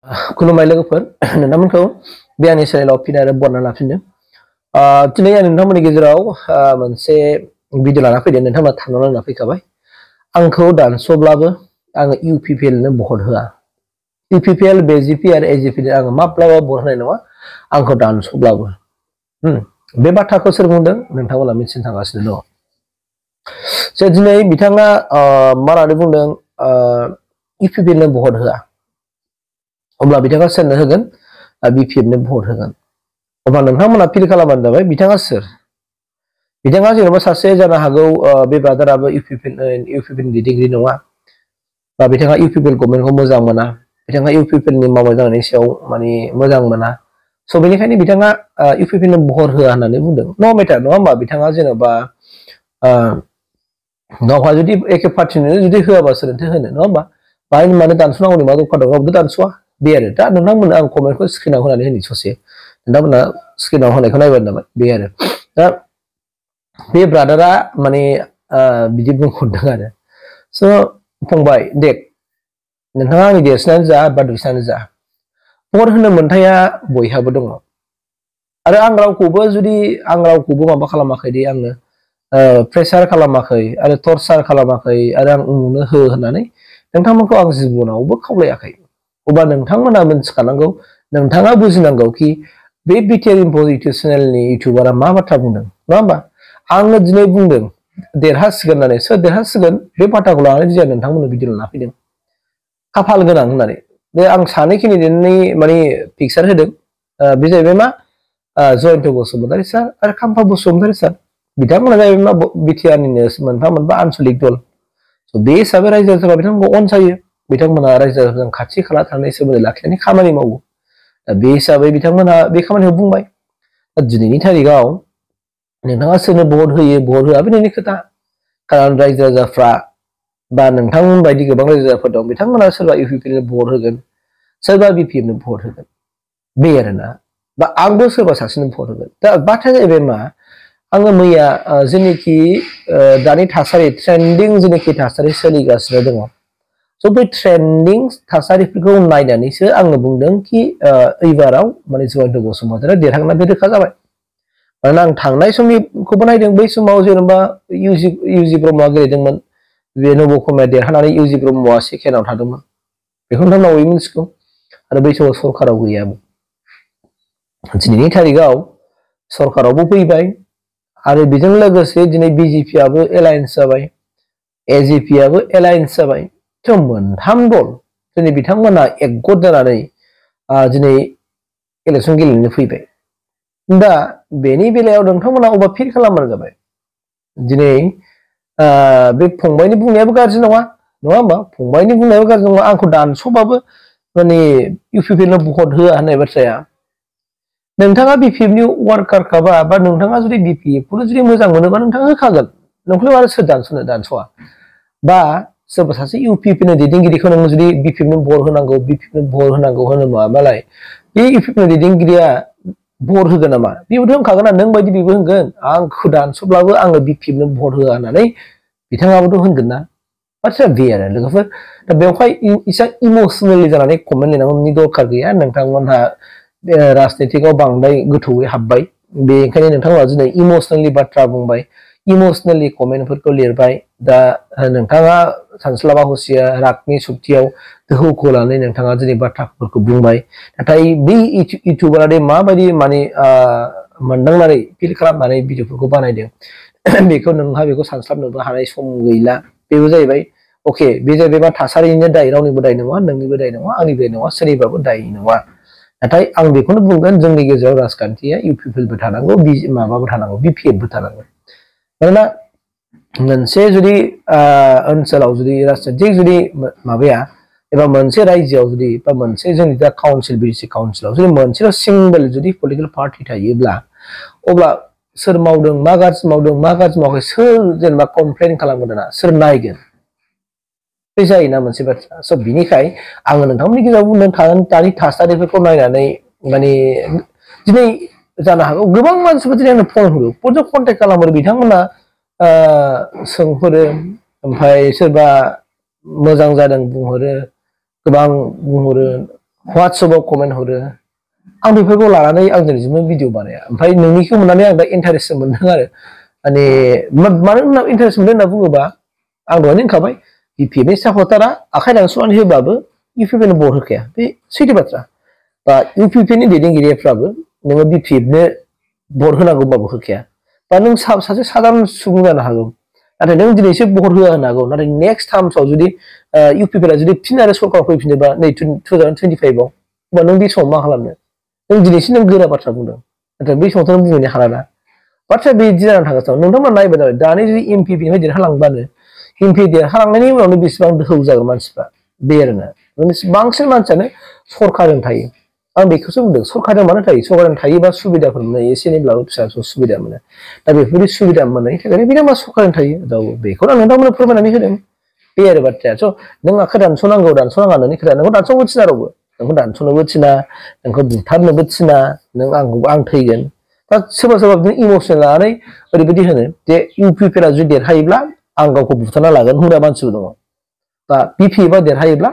खुलुमबाय लोगोफोर नोंथांमोनखौ बे आंनि चेनेलाव फिन आरो बरनायना लाफिनदों। दिनै आं नोंथांमोननि गेजेराव मोनसे भिडिअ लाना फैदों। नोंथांमोना थांनानै लाना फैखाबाय। आंखौ दानस'ब्लाबो आङो UPPL नो भट होआ। UPPL, BJP आरो AJP नो आङो माब्लाबा भट होनाय नङा, आंखौ दानस'ब्लाबो। बे बाथ्राखौ सोर बुंदों नोंथांमोना मिथिनो थांगासिनो दङ। जे दिनै बिथाङा मा होननानै बुंदों UPPL नो भट होआ। अब्ला बिथाङा सोरनो होगोन? BPF नो भट होगोन। अब्ला नोंथांमोना फिल खालामबानो जाबाय बिथाङा सोर। बिथाङा जेनेबा सासे जानो हागौ बे ब्रादाराबो UPPL नि दैदेनगिरि नङा, बा बिथाङा UPPL गभर्नमेन्टखौ मोजां मोना, बिथाङा UPPL नि मावनाय दांनायनि सायाव माने मोजां मोना। स' बेनिखायनो बिथाङा UPPL नो भट होआ होननानै बुंदों। नो मेटार नङा होमबा? बिथाङा जेनेबा गावहा जुदि एके पार्टिनो जुदि होआबा सोरनोथो होनो, नङा होमबा? बाहाय मानो दानस'नांगौनि मा दरखार दं? रावबो दानस'आ बे आरो। दा नोंथांमोना आं कमेन्टखौ स्क्रिनाव होनानै होनि ससे। नोंथांमोना स्क्रिनाव होनायखौ नायबानो जाबाय बे आरो। दा बे ब्रादारा माने बिदि बुंहरदों आरो। स' फंबाय देख, नोंथाङा आंनि देरसिनानो जा बा दुइसिनानो जा, भट होनो मोन्थाया बयहाबो दङ। आरो आं रावखौबो माबा खालामाखै दि आङो प्रेसार खालामाखै आरो टर्चार खालामाखै आरो आं उमुकनो हो होननानै नोंथांमोनखौ आं जिबनावबो खावलायाखै। अब्ला नोंथांमोना मिथिखानांगौ, नोंथाङा बुजिनांगौ कि बे बिटिआर इनफ'जिटिभ चेनेलनि इउटुबारा मा बाथ्रा बुंदों, नङा होमबा? आङो दिनै बुंदों देरहासिगोन होननानै। सोर देरहासिगोन बे बाथ्राखौ लानानै दिनै नोंथांमोननो भिडिअ लाना फैदों। खाफाल गोनां होननानै। बे आं सानै केन्डिडेटनि माने पिक्सार होदों। बे जाहैबाय मा जयन्त बसुमतारी सार आरो खाम्फा बसुमतारी सार। बिथांमोना जाहैबाय मा बिटिआरनिनो मोनफा मोनफा आनसलिक दल। बे हिसाबै रायजो राजाफोरा बिथांमोनखौ अनसायो। बिथांमोना रायजो राजाजों खाथि खाला थानानै सोमोन्दो लाखिनानै खामानि मावो। बे हिसाबै बिथांमोनहा बे खामानिखौ बुंबाय। दिनैनि थारिखआव नोंथाङा सोरनो भट होयो भट होआ बे नोंनि खोथा। खारन रायजो राजाफ्रा बा नोंथांमोन बायदि गोबां रायजो राजाफोर दं, बिथांमोना सोरबा UPPL नो भट होगोन, सोरबा BPF नो भट होगोन, बे आरोना। बा आंबो सोरबा सासेनो भट होगोन। दा बाथ्राया जाहैबाय मा, आङो मैया जेनोखि दानि थासारि ट्रेन्डिं जेनोखि थासारि सोलिगासिनो दङ, स' बै ट्रेन्डिं थासारिफोरखौ नायनानैसो आङो बुंदों कि एबाराव माने जयन्त बसुमतारीया देरहागोनना बे रोखा जाबाय। मानोना आं थांनाय समनिखौबो नायदों, बै समाव जेनेबा इउजि ब्रह्मआ गेलेदोंमोन, बे नबखमाया देरहानानै इउजि ब्रह्मआ सेकेन्डआव थादोंमोन। बेखौ नोंथांमोना बयबो मिथिगौ। आरो बै समाव सरकाराव गैयामोन। दिनैनि थारिखआव सरकारावबो फैबाय आरो बेजों लोगोसे दिनै BJP आबो एलायन्स जाबाय, AJP आबो एलायन्स जाबाय। थ' मोनथाम दल दिनै बिथांमोना एकगत जानानै दिनै इलेक्सन गेलेनो फैबाय। दा बेनि बेलायाव नोंथांमोना अबा फिल खालामबानो जाबाय। दिनै बे फंबायनि बुंनायाबो गाज्रि नङा, नङा होमबा? फंबायनि बुंनायाबो गाज्रि नङा। आंखौ दानस'बाबो माने UPPL नो भट होआ होननाय बाथ्राया, नोंथाङा BPF नि वार्कारखाबा बा नोंथाङा जुदि BPF खौनो जुदि मोजां मोनोबा नोंथाङा होखागोन। नोंखौलाय आरो सोर दानस'नो, दानस'आ। बा सोरबा सासे UPPL नि दैदेनगिरिखौ नोङो जुदि BPF नो भट होनांगौ, BPF नो भट होनांगौ होनोब्लालाय बे UPPL नि दैदेनगिरिया भट होगोन नामा? बेबोथ' होनखागोन ना, नों बायदि बेबो होनगोन आंखौ दानस'ब्लाबो आङो BPF नो भट होआ होननानै बिथाङाबोथ' होनगोन ना। बाथ्राया बे आरो लोगोफोर। दा बेवहाय इसां इमसनेलि जानानै कमेन्ट लिरनांगौनि दरखार गैया। नोंथांमोनहा राजनितिकआव बांद्राय गोथौयै हाबबाय, बेनिखायनो नोंथांमोना दिनै इमसनेलि बाथ्रा बुंबाय, इमसनेलि कमेन्टफोरखौ लिरबाय। दा नोंथाङा सानस्लाबा हसिया रागनि सुक्तियाव दोहौखौ लानानै नोंथाङा दिनै बाथ्राफोरखौ बुंबाय। नाथाय बै इउटुबारा माबायदि माने मोनदांनानै फिल खालामनानै भिडिअफोरखौ बानायदों, बेखौ नोंहा बेखौ सानस्लाबनोबो हानाय सम गैला। बेबो जाहैबाय अके, बे जाहैबाय मा थासारिनिनो दाय, रावनिबो दाय नङा, नोंनिबो दाय नङा, आंनिबो दाय नङा, सोरनिबाबो दाय नङा। नाथाय आं बेखौनो बुंगोन, जोंनि गेजेराव राजखान्थिया UPPL बो थानांगौ, माबाबो थानांगौ, BPF बो थानांगौ। मानोना मोनसे जुदि ओनसोलाव जुदि राजखान्थि जुदि माबाया एबा मोनसे रायजोआव जुदि बा मोनसे जोंनि दा काउन्सिल BDC काउन्सिलाव जुदि मोनसेल' सिंगल जुदि पलिटिकेल पार्टि थायोब्ला, अब्ला सोर मावदों, मा गाज्रि मावदों, मा गाज्रि मावाखै, सोर जेनेबा कमप्लेन खालामगोन दाना, सोर नायगोन? बे जायोना मोनसे बाथ्रा। स' बिनिखाय आङो नोंथांमोननि गेजेराव बुंदों, दानि थासारिफोरखौ नायनानै माने दिनै जानो हागौ गोबां मानसिफोर दिनै आंनो फन हरो, फनजों कन्टेक्ट खालामो, बिथांमोना सोंहरो, ओमफ्राय सोरबा मोजां जादों बुंहरो, गोबां बुंहरो, WhatsApp कमेन्ट हरो आं बेफोरखौ लानानै आं दिनैसिम भिडिअ बानाया ओमफ्राय नोंनिखौ मोननानै आं दा इन्टारेस्ट मोनदों आरो माने मानो होनना इन्टारेस्ट मोनदों होनना बुङोबा आं दहायनो होनखाबाय BPF नि सापर्टारा आखाइ दानस'नानै होबाबो UPPनो भट होखाया बे सैथो बाथ्रा बा UPPनि दैदेनगिरिफ्राबो नोङो BPF नो भट होनांगौबाबो होखाया बा नों सासे साधारन सुबुं जानो हागौ नाथाय नों दिनैसो भट होआ होनो हागौ नाथाय नेक्स्ट टार्मसआव जुदि UPPआ जुदि फिन आरो सरकार फैफिनोबा नै 2025 आव होमबा नों बे समाव मा खालामनो नों दिनैसो नों गोरा बाथ्रा बुंदों नाथाय बै समावथ' नों बुंनो हाला ना बाथ्राया बिदि जानानै थागासिनो नोंथांमोना नायबाय जाबाय दानि जुदि MPP देरहालांबानो MP देरहालांनायनि उनावनो बेसेबां दोहौ जागोन मानसिफ्रा बे आरोना बांसिन मानसियानो सरकारजों थायो आं बेखौसो बुंदों सरकारजों मानो थायो सरकारजों थायोबा सुबिदाफोर मोनो एसे एनैब्लाबो फिसा फिसौ सुबिदा मोनो दा बेफोरबायदि सुबिदा मोननायनि थाखायनो बिथांमोना सरकारजों थायो दा बेखौनो आं नोंथांमोननो फोरमायनानै होदों बे आरो बाथ्राया स' नों आखाइ दानस'नांगौ दानस'नाङा नोंनि खोथा नोंखौ दानस'नोबो थिना रावबो नोंखौ दानस'नोबो थिना नोंखौ बुथारनोबो थिना नों आं थैगोन दा सोरबा सोरबा बिदिनो इमसनेल लानानै ओरैबायदि होनो जे UPPआ जुदि देरहायोब्ला आं गावखौ बुथारना लागोन होनग्रा मानसिबो दङ बा BPFआ देरहायोब्ला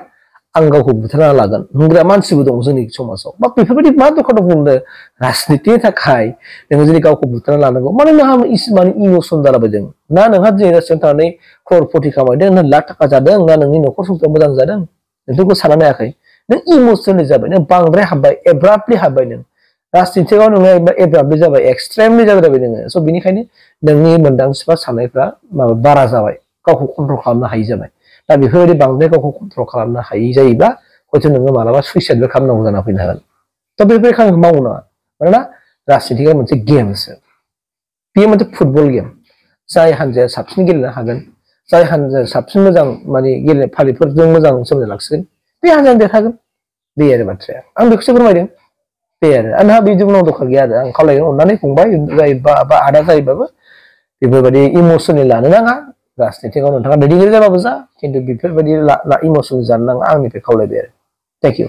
आं गावखौ बुथारना लागोन होनग्रा मानसिबो दं जोंनि समाजाव बा बेफोरबायदि मा दखान दं बुंनो राजनितिनि थाखाय नोङो जुदि गावखौ बुथारना लानांगौ माने नोंहा इसिबां इमसन जालाबायदों ना नोंहा दिनै राजनितियाव थानानै क्ररपति खामायदों ना लाख थाखा जादों ना नोंनि न'खर संसार मोजां जादों नोंथांखौ सानना नायाखै नों इमसनेल जाबाय नों बांद्राय हाबबाय एब्राप्टलि हाबबाय नों राजनितियाव नोङो एब्राप्टलि जाबाय एक्सट्रिमलि जाबाय नोङो स' बेनिखायनो नोंनि मोनदांथिफ्रा साननायफ्रा माबा बारा जाबाय गावखौ कन्ट्रल खालामनो हायि जाबाय दा बेफोरबायदि बांद्राय गावखौ कन्ट्रल खालामनो हायि जायोब्ला हयथ' नोङो मालाबा सुइसाइडबो खालामनांगौ जाना फैनो हागोन दा बेफोर खामानिखौ मावनो नाङा मानोना राजनितिया मोनसे गेमसो बेयो मोनसे फुटबल गेम जाय हान्जाया साबसिन गेलेनो हागोन जाय हान्जाया साबसिन मोजां माने गेलेनाय फालिफोरजों मोजां सोमोन्दो लाखिगोन बे हान्जायानो देरहागोन बे आरो बाथ्राया आं बेखौसो फोरमायदों बे आरो आंहा बिदि उनाव दरखार गैया आरो आं खावलायनो अननानै फंबाय जायोबा बा आदा जायोबाबो बेफोरबायदि इमसनेल लानो नाङा राजनितियाव नोंथाङा दैदेनगिरि जाबाबो जा खिन्थु बेफोरबायदि इमसनेल जानो नाङा आंनिफ्राय खावलायबाय आरो थेंक इउ